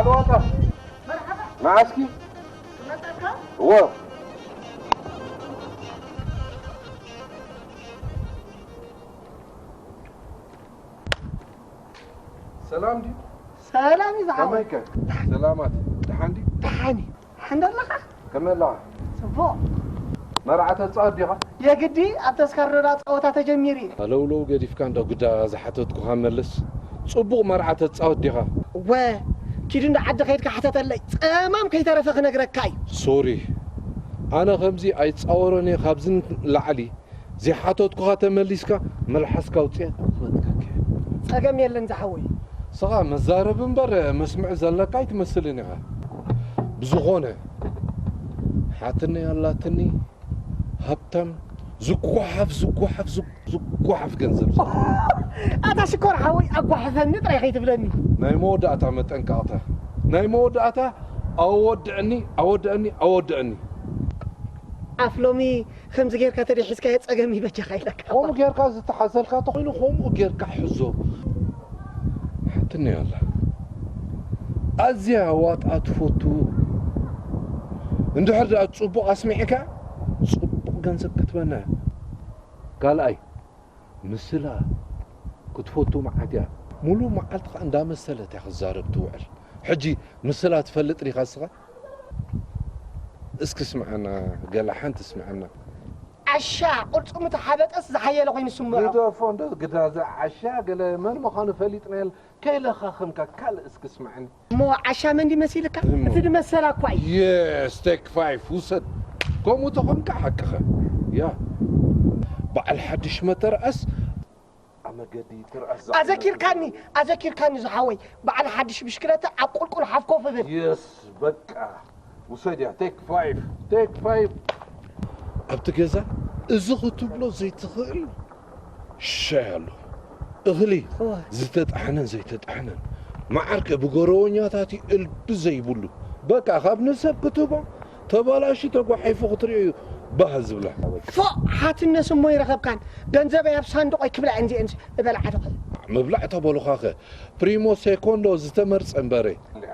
ወጣ። መርሓባ። መዓስኪ? መጣካ? እዎ። ሰላም ድዩ? ሰላም እዩ ዝሓወይ። ከመይከ? ሰላማት። ደሓን ድዩ? ደሓን እዩ። ደሓን ዶ ኣለኻ? ከመይ ኣለኻ? ጽቡቕ። መርዓ ተጻወት ዲኻ? የግዲ ኣብ ተስካር ዶ ጸወታ ተጀሚሩ እዩ። ሃለውለው ገዲፍካ እንዶ ግዳ ዝሓተትኩኻ መልስ። ጽቡቕ መርዓ ተጻወት ዲኻ? እወ፣ ኪዱ እንዶ ዓዲ ከይድካ ሕተተለይ። ጸማም ከይተረፈ ክነግረካ እዩ። ሶሪ። ኣነ ከምዚ ኣይጻወሮን እየ ካብዚ ንላዕሊ። ዘይሓተትኩኻ ተመሊስካ መልሓስካ ኣውጺአ ክበትከካ እየ። ጸገም የለን ዝሓወይ። ስኻ መዛረቢ እምበር መስምዒ ዘለካ ኣይትመስልን ኢኻ። ብዝኾነ ሓትነይ ኣላትኒ ሃብታም ዝጓሓፍ ዝጓሓፍ ዝግ- ዝጓሓፍ ገንዘብ ዘ- ኣታ ሽኮር ሓወይ ኣጓሕፈኒ ጥራይ ከይትብለኒ። ናይ መወዳእታ መጠንቀቕታ ናይ መወዳእታ ኣወድዕኒ ኣወድዕኒ ኣወድዕኒ። ኣፍ ሎሚ ከምዚ ጌርካ ተደይ ሒዝካዮ ጸገም ይበጃኻ ኢለካ። ከምኡ ጌርካ ዝተሓዘልካ ተኾይኑ ከምኡ ጌርካ ሕዞ። ሓትኒ ኣላ። ኣዝያ ዋጣ ትፈቱ። እንድሕር ደኣ ጽቡቕ ኣስሚዕካ ጽቡቕ ገንዘብ ክትበና። ካልኣይ ምስላ ክትፈቱ መዓት እያ። ሙሉእ መዓልቲ ከኣ እንዳመሰለት እያ ክትዛረብ ትውዕል። ሕጂ ምስላ ትፈልጥ ዲኻ እስኻ? እስኪ ስምዓና፣ ገለ ሓንቲ ስምዓና። ዓሻ ቅልጽሙ ተሓበጠስ ዝሓየለ ኮይኑ ስምዖ። ግደፎ እንዶ ግዳ፣ እዚ ዓሻ ገለ መን ምዃኑ ፈሊጥናዮ። ከይለኻኸምካ ካልእ እስኪ ስምዓኒ። እሞ ዓሻ መን ድዩ መሲልካ? እሞ። እቲ ድመሰላ እኳ እዩ። የስ፣ ቴክ ፋይቭ ውሰድ። ከምኡ ተኾንካ ሓቅኻ። ያ። በዓል ሓድሽ መተርኣስ ኣብ መገዲ ትርኣስ ዝዓይነቱ ኣዘኪርካኒ፣ ኣዘኪርካኒ ዝሓወይ። በዓል ሓድሽ ብሽክለታ ኣብ ቁልቁል ሓፍ ኮፍ እብል። የስ፣ በቃ። ውሰድያ፣ ቴክ ፋይቭ፣ ቴክ ፋይቭ። ኣብቲ ገዛ እዚ ክትብሎ ዘይትኽእል ሻይ ኣሎ። እኽሊ እወ። ዝተጣሕነን ዘይተጣሕነን። መዓርከ ብጎረወኛታት እዩ እልቢ ዘይብሉ። በቃ፣ ካብ ንሰብ ክትህቦ ተባላሹ ተጓሒፉ ክትሪኦ እዩ ባህ ዝብላ። ፎእ፣ ሓትነስ እሞ ይረኸብካን። ገንዘበይ ኣብ ሳንዱቐይ ክብላ እንዚአንስ እበልዓ ዶ ኸ? ምብላዕ ተበሉኻኸ፣ ፕሪሞ ሴኮንዶ ዝተመርጸ እምበረ።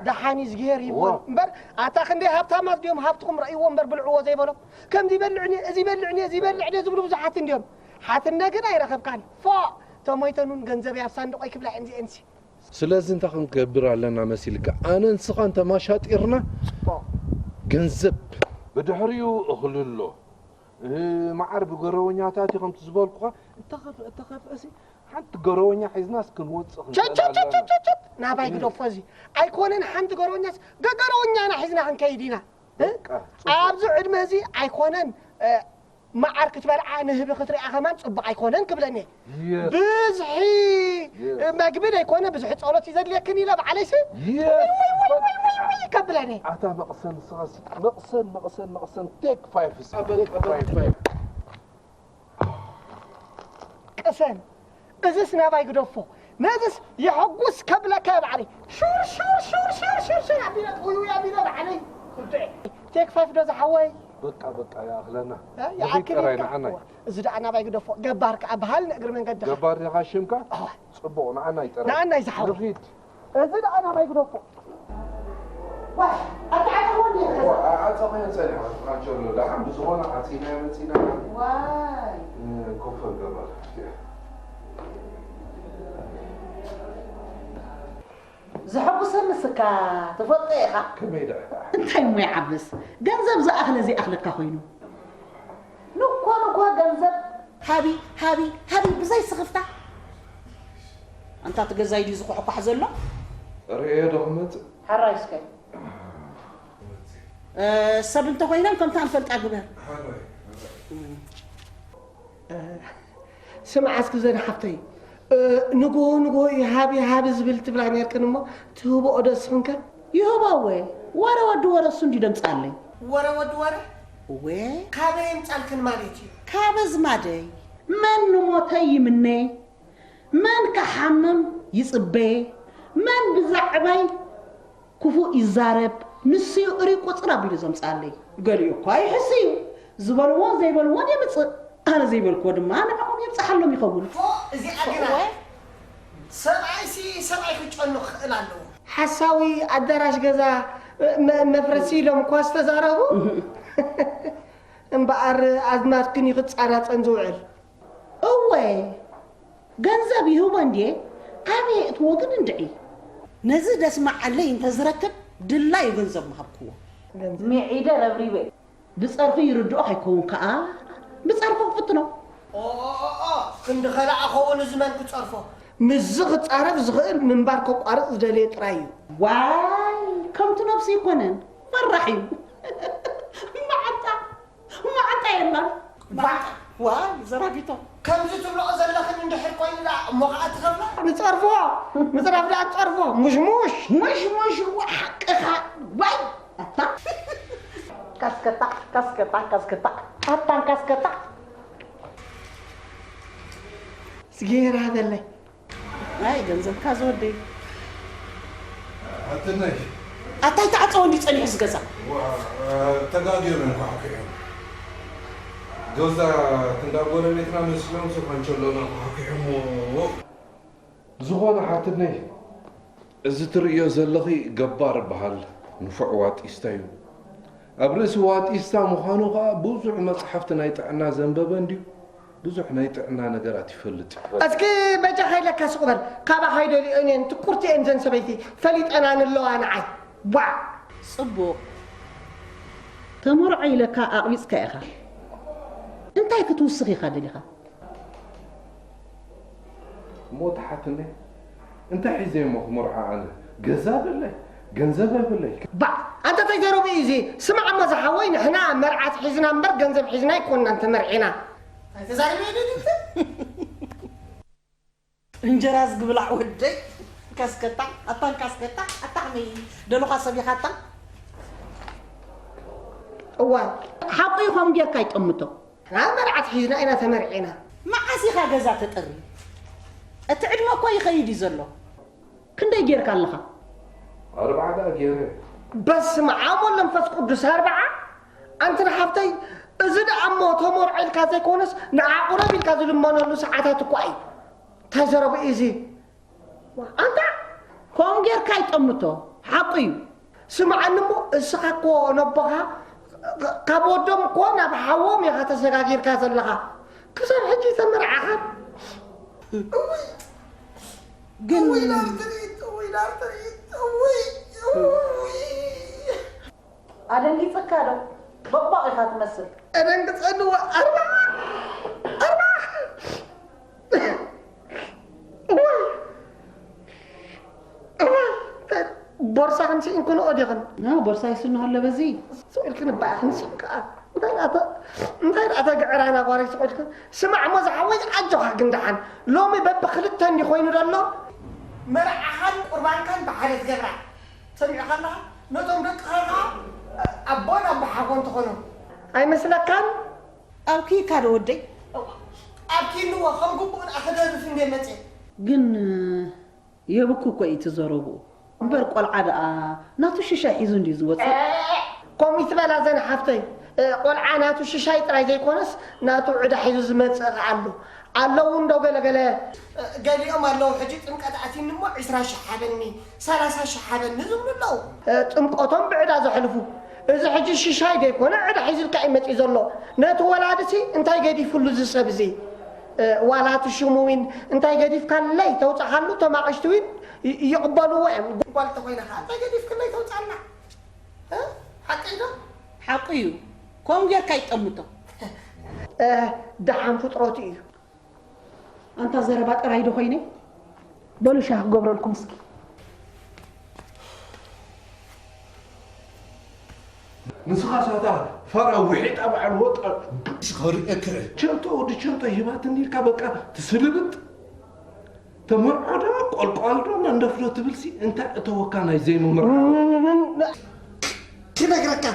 ደሓን እዩ ዝግሄር ይብሉ እወ። እምበር፣ ኣታ ክንደይ ሃብታማት ድዮም ሃብትኹም ረእይዎ እምበር ብልዕዎ ዘይበሎም። ከምዚ ይበልዕኒ፣ እዚ ይበልዕኒ፣ እዚ ይበልዕኒ ዝብሉ ብዙሓት እንድዮም። ሓትነ ግን ኣይረኸብካን። ፎእ፣ ተሞይተን እውን ገንዘበይ ኣብ ሳንዱቐይ ክብላ እንዚአንሲ። ስለዚ እንታይ ክንገብር ኣለና መሲልካ? ኣነ ንስኻን ተማሻጢርና ጽቡቕ። ገንዘብ። ብድሕሪኡ እኽሊ ኣሎ። እ፣ መዓር ብገረወኛታት እዩ ከምቲ ዝበልኩኻ። እተኸፍአ፣ እተኸፍአ ሲ ሓንቲ ገረወኛ ሒዝናስ ክንወጽእ ክንክእል ኣለና። ቸቸቸቸቸቸ! ናባይ እ። ግደፎ እዚ። ኣይኮነን ሓንቲ ገረወኛስ፣ ገገረወኛና ሒዝና ክንከይድ ኢና። እ? በቃ፣ ጽቡቕ። ኣብዚ ዕድመ እዚ ኣይኮነን፣ እ፣ መዓር ክትበልዓ ንህቢ ክትሪኣ ከማን ጽቡቕ ኣይኮነን ክብለኒ እየ። የስ። ብዝሒ የስ። መግቢ ደይኮነ፣ ብዝሒ ጸሎት እዩ ዘድልየክን ኢለ ባዕለይሲ። የስ። ውይ፣ ውይ፣ ውይ፣ ውይ፣ ውይ፣ ውይ ከብለኒ። ኣታ መቕሰን፣ ንስኻሲ መቕሰን፣ መቕሰን፣ መቕሰን፣ ቴክ ፋይፍ እስኪ፣ ኣበል፣ ቴክ ኣበል፣ ፋይፍ። ፋይፍ። ቅሰን። እዝስ ናባይ ግደፎ። ነዝስ የሐጉስ ከብለካ እየ ባዕለይ። ሹር፣ ሹር፣ ሹር፣ ሹር፣ ሹር፣ ሹር ኣቢለ፣ ውይ፣ ውይ ኣቢለ ባዕለይ። ቴክ ፋይፍ ዶ ዝሓወይ? በቃ፣ በቃ፣ ይኣኽለና። እ፣ ይኣክል ንኺድ ጥራይ ኢልካ? ንዓና። እዋ፣ እዚ ደኣ ናባይ ግደፎ። ገባር ከኣ በሃል ንእግሪ መንገድኻ። ገባር ዲኻ ሽምካ? እዋ። ጽቡቕ፣ ንዓና ይጥራይ። ንዓና እዩ ዝሓወይ። ንኺድ። እዚ ደኣ ናባይ ግደፎ። ዋይ፣ ኣታ ዓጸዎ እንዲኻ። እዋ፣ ኣ-፣ ዓጸኽዮ ጸኒሐ፣ ካንቸሎ። ደሓን ብዝኾነ ዓጺናዮ መጺና። ዋይ። እ፣ ኮፈ ገባር። ዘሐጉሰኒ እስካ ትፈልጦ ኢኻ። ከመይ ደኣ? እንታይ እሞ ይዓብስ? ገንዘብ ዝኣኽለ ዘይኣኽለካ ኮይኑ። ንኮ ንኮ ገንዘብ ሃቢ፣ ሃቢ፣ ሃቢ ብዘይ ስኽፍታ። ኣንታ እቲ ገዛይ ድዩ ዝኳሕኳሕ ዘሎ? ርእየ ዶ ክመጽእ? ሕራይ እስከ። እ፣ ሰብ እንተኾይኖም ከምታ ንፈልጣ ግበር። ሕራይ፣ ሕራይ። እ፣ ስምዓ እስኪ ዘን ሓፍተይ፣ እ፣ ንግሆ ንግሆ ይሃብ ይሃብ ዝብል ትብላ ነርክን እሞ ትህብኦ ዶ እስኽንከ? ይህቦ እወ። ወረ ወዲ ወረ እሱ እንዲ ደምጻለይ። ወረ ወዲ ወረ? እወ። ካበይ የምጻልክን ማለት እዩ? ካበ ዝማደይ። መን ንሞተይ ይምነ፣ መን ክሓምም ይጽበ፣ መን ብዛዕባይ ክፉእ ይዛረብ፣ ንሱ'ዩ እርይ ቁጽር ኣቢሉ ዘምጽኣለይ። ገሊኡ እኳ ይሕስ እዩ። ዝበልዎን ዘይበልዎን የምጽእ። ኣነ ዘይበልክዎ ድማ ንዕኦም የብጽሓሎም ይኸውን። ፎእ፣ እዚኣ ግና እወ። ሰብኣይሲ ሰብኣይ ክጨኑ ክኽእል ኣለዎ። ሓሳዊ ኣዳራሽ ገዛ መ- መፍረሲ ኢሎም እኳ ዝተዛረቡ እምበኣር ኣዝማድክን እዩ ክጻራጸን ዝውዕል። እወ፣ ገንዘብ ይህቦ እንድየ ኣበየ እትዎ ግን እንድዒ። ነዚ ደስማዓለይ እንተዝረክብ ድላዩ ገንዘብ ምሃብክዎ። ሚዒደ ረብሪበ እዩ። ብጸርፊ ይርድኦ ከይከውን ከኣ ብጸርፊ ክፍትኖ። ክንዲ ከለኣ ኸኡ ንዝመን ክጸርፎ ምስዚ ክጻረፍ ዝኽእል ምንባር ከቋርጽ ዝደለየ ጥራይ እዩ። ዋይ ከምቲ ነብሱ ኣይኮነን ፈራሕ እዩ። መዓንጣ መዓንጣ የላን። ዋይ ዘራጊቶ ከምዚ ትብልኦ ዘለኽን እንድሕር ኮይኑ ደኣ እሞ ኸኣ ትኸፍላ። ንጸርፎ ምጽራፍ ደኣ ንጸርፎ። ሙሽሙሽ። ሙሽሙሽ ሓቅኻ። ዋይ ኣታ ካስከታ ካስከታ ካስከታ ኣታን ካስከታ ስጌራ በለይ። ኣይ ገንዘብካ ዝወደይ። ኣትነሽ ኣታይ ተዓፀወ እንዲ ፀኒሑ ዝገዛ። ተጋዲዮም እንኳ ሓኪዑ ገዛ ክንዳ ጎረቤትና መስሎም ስኳንቸሎና ሓኪዑሞ ዝኾነ ሓትነይ፣ እዚ ትርእዮ ዘለኺ ገባር እበሃል፣ ንፉዕ ዋጢስታ እዩ። ኣብ ርእሲ ዋጢስታ ምዃኑ ኸኣ ብዙሕ መጽሓፍቲ ናይ ጥዕና ዘንበበ እንድዩ፣ ብዙሕ ናይ ጥዕና ነገራት ይፈልጥ እዩ። እስኪ በጃኻ ኢለካ ስቕ በል፣ ካባኻ ኣይደልዮን እየን፣ ትኩርቲ እየን ዘን ሰበይቲ፣ ፈሊጠናን ኣለዋ ንዓይ። ዋእ! ጽቡቕ ተመርዖ ኢለካ ኣቕቢጽካ ኢኻ። እንታይ ክትውስኽ ኢኻ ደሊኻ? እሞ ትሓትኒ እንታይ ሒዘ እሞ ክምርዖ ኣነ ገዛ በለይ ገንዘብ የብለይ። ባዕ ኣንታ እንታይ ዘረብኡ እዩ እዚ? ስማዕ እሞ ዝሓወይ ንሕና መርዓት ሒዝና እምበር ገንዘብ ሒዝና ኣይኮንናን ተመርዒና። ኣይተዛሪበ እዩ ድምፅ። እንጀራ ዝግብላዕ ወደይ ካስከታ ኣታን ካስከታ ኣታ ከመይ ደለኻ ሰቢኻታ። እዋ ሓቁ እዩ ከምኡ ጌርካ ይጠምቶ። ናብ መርዓት ሒዝና ኢና ተመርዒና። መዓስ ኢኻ ገዛ ተጠሪ? እቲ ዕድመ እኮ ይኸይድ እዩ ዘሎ። ክንደይ ጌርካ ኣለኻ? ኣርብዓ ደኣ ጌረ። በስመ ኣብ ወወልድ ወመንፈስ ቅዱስ ኣርብዓ? ኣንቲ ሓፍተይ እዚ ደኣ እሞ ተመርዖ ኢልካ ዘይኮነስ ንዓ ቁረብ ኢልካ ዝልመነሉ ሰዓታት እኳ እዩ። እንታይ ዘረብኡ እዩ እዚ? ኣንታ ከምኡ ጌርካ ኣይጠምቶ ሓቁ እዩ። ስምዓኒ እሞ እስኻ እኮ ነቦኻ ካብ ወዶም እኮ ናብ ሓዎም ኢኻ ተሰጋጊርካ ዘለኻ ክሳብ ሕጂ ተመርዓኻን እውይ ግን እውይ ናብቲ ርኢት እውይ ናብቲ ርኢት እውይ እውይ ኣደንጊጽካ ዶ በቕባቕ ኢኻ ትመስል። ኣደንግጸኒ ኣርባዓ ኣርባዓ ቦርሳኽን ስኢንክንኦ ዲኽን? ቦርሳይ ስንሆ ኣሎ በዚ። ስቕ ኢልክን እባእኽን ስኢን ከኣ እንታይ ደኣ ተግዕራና ጓለይ ስቕ ኢልክን? ስማዕ እሞ ዝሓወይ ኣጆኻ ግን ደሓን ሎሚ በብኽልተ እንዲ ኮይኑ ዘሎ መርዓኻን ቁርባንካን ብሓደ ትገብራ ሰሚዕኻ ኣለኻ? ነቶም ደቅኻ ከኣ ኣቦን ኣቦሓጎን ትኾኖም። ኣይመስለካን? ኣብኪካ ዶ ወደይ? ኣብኪንዎ ከም ግቡእ ደኣ ክደርፍ እንዴ መጼ። ግን የብኪ እኮ እዩ እቲ ዘረብኡ እምበር ቆልዓ ደኣ ናቱ ሽሻይ ሒዙ እንድዩ ዝወጽእ። ከምኡ ይትበላ ዘን ሓፍተይ ቆልዓ ናቱ ሽሻይ ጥራይ ዘይኮነስ ናቱ ዕዳ ሒዙ ዝመጽእ ከኣ ኣሎ። ኣለዉ እንዶ ገለ ገለ። ገሊኦም ኣለዉ ሕጂ ጥምቀት ኣትዩኒ እሞ ዒስራ ሽሕ ሃበኒ ሰላሳ ሽሕ ሃበኒ ዝብሉ ኣለዉ። ጥምቀቶም ብዕዳ ዘሕልፉ። እዚ ሕጂ ሽሻይ ደይኮነ ዕዳ ሒዙልካ እዩ መጺኡ ዘሎ። ነቲ ወላዲሲ እንታይ ገዲፉሉ እዚ ሰብ እዚ? ዋላ እቲ ሽሙ ዊን እንታይ ገዲፍካለይ ተውጻኻሉ እቶም ኣቕሽቲ ዊን ይቕበልዎ እዮም። ጓል ተኾይና ከኣ እንታይ ገዲፍክለይ ተውጻላ? ሓቀይ ዶ? ሓቁ እዩ። ከምኡ ጌርካ ይጠምቶ። ደሓን ፍጥረቱ እዩ። ኣንታ ዘረባ ጥራይ ዶ ኮይነ? በሉ ሻሂ ክገብረልኩም እስኪ። ንስኻ ሳታ ፋራ ውሒጣ በዓል ወጣ። ንስኻ ርእየካ እየ። ቸንቶ ወዲ ቸንቶ ሂባትኒ ኢልካ በቃ ትስልብጥ። ተመርዖ ዶ ቆልቋል ዶ መንደፍ ዶ ትብልሲ እንታይ እተወካ ናይ ዘይምምርዓው? ክነግረካ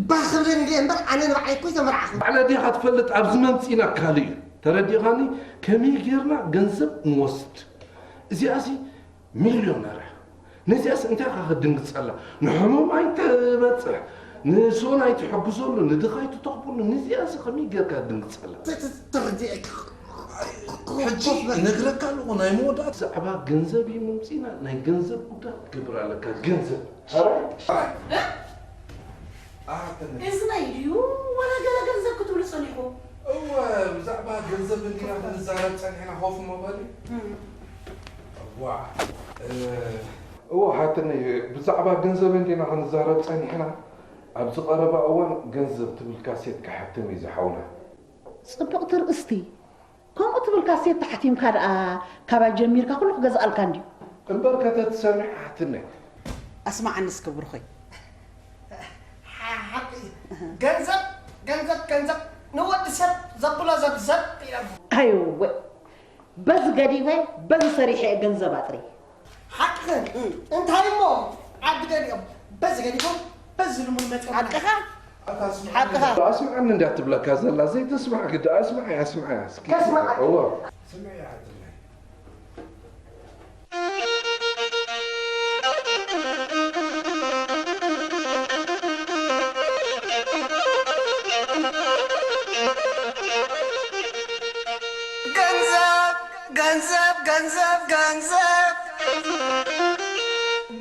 ባህ ክብለኒ ድየ እምበር ኣነ ንባዕለይ እኮ ኣይተመርዓኹን። ባዕለ ዲኻ ትፈልጥ ኣብዚ መምፂእና ካልእ እዩ። ተረዲእኻኒ? ከመይ ጌርና ገንዘብ ንወስድ? እዚኣሲ ሚልዮነር እያ። ነዚኣስ እንታይ ኢኻ ክትድንግጸላ? ንሕሙም ኣይትበጽሕ፣ ንስኡን ኣይትሕግዘሉ፣ ንድኻ ኣይትተኽበሉ፣ ነዚኣስ ከመይ ጌርካ ትድንግጸላ? ተረዲኤካ። ሕጂ ነግረካ ኣለኹ፣ ናይ መወዳእታ ብዛዕባ ገንዘብ እዩ ምምጺና፣ ናይ ገንዘብ ጉዳይ ክትገብር ኣለካ። ገንዘብ። እዚ ናይ ድዩ ወላ ገለ ገንዘብ ክትብሉ ጸኒኹ? እወ፣ ብዛዕባ ገንዘብ እንዲና ክንዛረብ ጸኒሕና። ኮፍ እሞ በሊ። እዋ፣ እ፣ እወ፣ ሓትነይ፣ ብዛዕባ ገንዘብ እንዲና ክንዛረብ ጸኒሕና። ኣብዚ ቀረባ እዋን ገንዘብ ትብል ካሴት ክሓትም እዩ ዝሓውና። ጽብቕቲ ርእስቲ። ከምኡ ትብል ካሴት ተሓቲምካ ደኣ ካባይ ጀሚርካ ኩሉ ክገዝኣልካ እንድዩ። እምበር ከተትሰምዕ ሓትነይ። ኣስምዓኒ እስከ ብሩኸይ። ሓቂ ገንዘብ ገንዘብ ገንዘብ ንወዲ ሰብ ዘብሎ ዘብዘብ ኢሎም። ኣይወ በዚ ገዲፈ በዚ ሰሪሐ እየ ገንዘብ ኣጥርየ። ሓቅኽን እንታይ እሞ ዓዲ ገሊኦም በዚ ገዲፎም በዚ ልሙን መፅኦም ሓቅኻ ሓቅኻ ኣስምዓኒ እንድያ ትብለካ ዘላ ዘይተስማዕ ግዳ ኣስምዓያ ኣስምዓያ እስኪ ከስምዓካ እወ ስምዕያ ትብለይ ገንዘብ ገንዘብ ገንዘብ ገንዘብ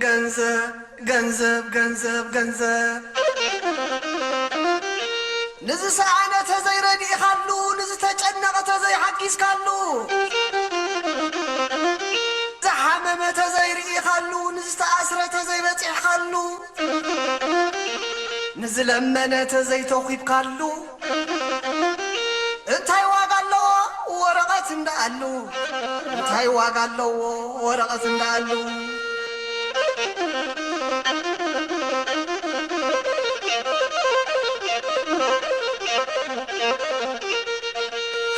ገንዘብ ገንዘብ ገንዘብ ገንዘብ ንዝሰኣነ ተዘይረዲእኻሉ ንዝተጨነቐ ተዘይሓጊዝካሉ ዝሓመመ ተዘይርኢኻሉ ንዝተኣስረ ተዘይበፂሕኻሉ ንዝለመነ ተዘይተኺብካሉ እንታይ ዋጋ ኣለዎ ወረቐት እንዳኣሉ እንታይ ዋጋ ኣለዎ ወረቐት እንዳኣሉ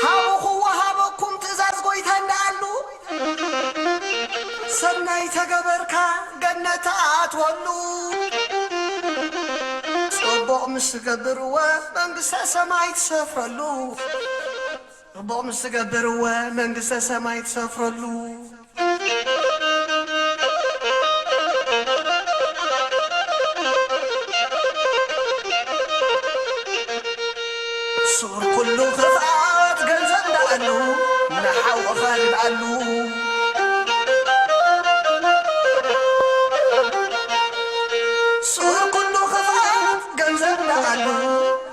ሃቡ ክወሃበኩም ትእዛዝ ጎይታ እንዳኣሉ ሰናይ ተገበርካ ገነት ትኣትወሉ ጽቡቕ ምስ ትገብርወ መንግስተ ሰማይ ትሰፍረሉ ጽቡቕ ምስ ትገብርወ መንግስተ ሰማይ ትሰፍረሉ ሱር ኩሉ ክፍኣት ገንዘብ ደኣሉ ንሓውኻ ርድኣሉ ሱር ኩሉ ክፍኣት ገንዘብ ደኣሉ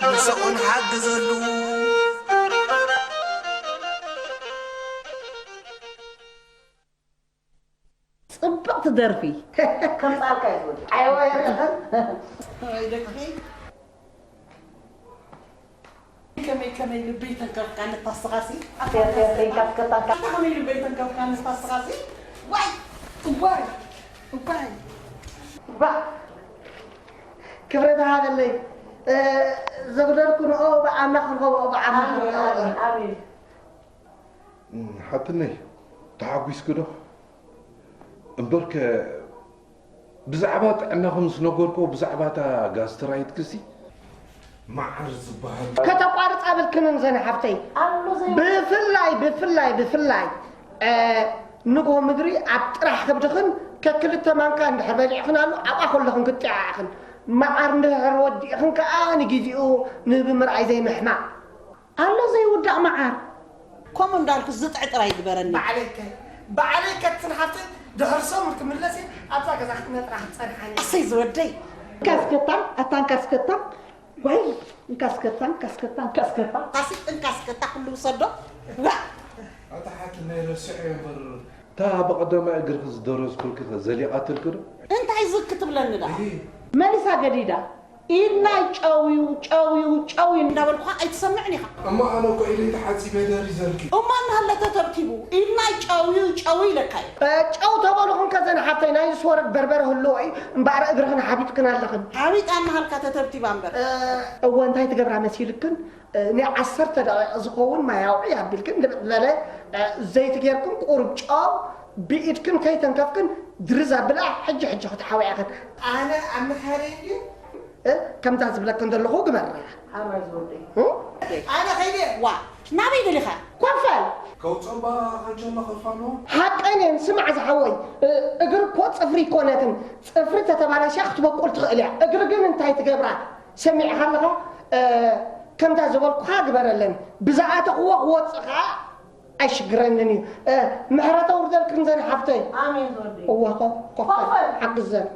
ንስኹን ሓግዘሉ ጽብቕቲ ደርፊ። ከምጻልካ ይዝወድ። ኣይወ የርኸን። ወይ ደቂ ከመይ ከመይ ልበይ ተንከፍካኒ ታስኻሲ ተንከፍካኒ ታስኻሲ ዋይ ዋይ ዋይ ባ ክብረት ሃበለይ ዘጉደልኩ ንኦ ብኣና ክንኸብኦ ብዓማ ኣሜን ሓትነይ ተሓጒስኪ ዶ? እምበርከ ብዛዕባ ጥዕናኹም ምስ ነገርክዎ ብዛዕባ እታ ጋስትራይትክሲ መዓር ዝበሃል ከተቋርጻ ብልክንን ዘን ሓፍተይ ኣሎ ዘይ ብፍላይ ብፍላይ ብፍላይ እ፣ ንግሆ ምድሪ ኣብ ጥራሕ ከብድኽን ከክልተ ማንካ እንድሕር በሊዕኽን ኣሎ ኣብኣ ከለኽን ክትጢዓዕኽን መዓር እንድሕር ወዲእኽን ከኣ ንግዜኡ ንህቢ ምርኣይ ዘይምሕማቕ ኣሎ ዘይውዳእ መዓር። ከምኡ እንዳልኩ ዝጥዕ ጥራይ ግበረኒ። ባዕለይ ከ ባዕለይ ከትን ሓፍተይ ድሕር ሰሙን ክምለስ እየ ኣብዛ ገዛ ክትነጥራ ክትጸንሓኒ። ኣሰይ ዝወደይ። ካስከታ ኣታን ካስከታ ዋይ እንካስከታ እንካስከታ እንካስከታ። ኣሲ እንካስከታ ኩሉ ውሰዶ። ዋ ኣታ ሓኪም ናይ ረስዐ እምበር እታ ብቐዳማይ እግርኺ ዝደረዝኩልኪ ከ ዘሊቓትልኪ ዶ? እንታይ ዝክ ትብለኒ ዳ? መሊሳ ገዲዳ። ኢድናይ ጨውዩ ጨውዩ ጨውዩ እንዳበልኩኻ ኣይትሰምዕን ኢኻ። እሞ ኣነ እኮ ኢደይ ተሓጺበ ደሪዘልኪ። እሞ እናሃለ ተተብቲቡ ኢድናይ ጨውዩ ጨውዩ ኢለካ እየ። ጨው ተበልኹም ከዘን ሓፍተይ ናይ ዝስወረግ በርበረ ህልዎ እዩ እምበኣር እግርኽን ሓቢጥክን ኣለኽን። ሓቢጣ እናሃልካ ተተብቲባ እምበር። እወ እንታይ ትገብራ መሲልክን ናይ ዓሰርተ ደቂቕ ዝኸውን ማይ ኣውዕይ ኣቢልክን ግልብጥ ዝበለ ዘይቲ ጌርክን ቁሩብ ጨው ብኢድክን ከይተንከፍክን ድርዝ ኣብላ ሕጂ ሕጂ ክትሓውያ ኢኽን። ኣነ ኣብ መሓረይ እንድዩ እ፣ ከምዛ ዝብለክን ዘለኹ ግበራ። ሓራይ ዝወደይ። ኣነ ኸይደ ዋ ናበይ ደሊኻ? ኮፈል። ከውፀባ ካንቸሎ ኸፋኖ ሓቀን እየን ስማዕ ዝሓወይ እ፣ እግሪ እኮ ፅፍሪ ይኮነትን ፅፍሪ ተተባላሽያ ክትበቁል ትኽእል እያ እግሪ ግን እንታይ ትገብራ ሰሚዕኻ ኣለኻ እ፣ ከምዛ ዝበልኩኻ ግበረለን ብዝኣተኽዎ ክወፅእ ኸዓ ኣይሽግረንን እዩ። ምሕረት ኣውርደልክን ዘን ሓፍተይ። ኣሜን ዝወደይ። እዋ ኮፍ ኮፍ ኮፍ በል። ሓግዘን።